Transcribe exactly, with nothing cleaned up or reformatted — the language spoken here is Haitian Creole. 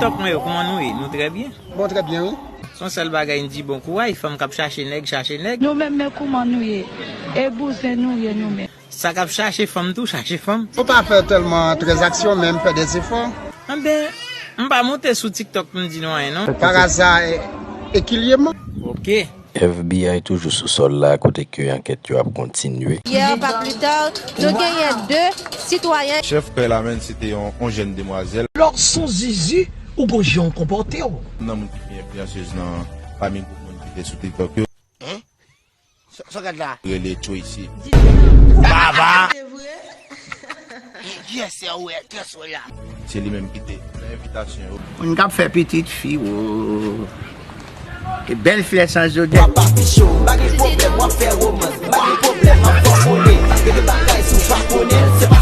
Mwen yo, kòman nou ye? Nou trè byen. Bon, trè byen, wi. Se yon sèl bagay n di, bon kouraj, fanm k ap chache nèg, chache nèg. Nou menm, men kouman nou ye? E bouzen nou ye nou menm. Sa k ap chache fanm tou, chache fanm. Ou pa fè tèlman tranzaksyon, men m fè dèzefò. Anben, m pa monte sou TikTok pou m di nou anyen, non. Paraza, e, ekilyèman. Ok. F B I toujou sou sòl la kote ke ankèt yo ap kontinye. Yè, pa pli ta, nou genyen de sitwayen. Chèf kay la menm se te yon, yon jèn demwazèl. Lòk son zizi, ou gon jan w konpòte w. Nan moun ki pi enfliyansez nan pami gwoup moun ki te sou TikTok yo. Sa w gad la? Rele Tracy. Baba! Yes, sè, ou wè, trans wè la. Se li menm ki te nan envitasyon yo. Moun k ap fè pitit fi, wo. E bèl flè san zodè. Papa Pichon, pa gen pwoblèm, w ap fè womans. Pa gen pwoblèm, m ap fè w konnen. Gen de bagay si w pa konnen, se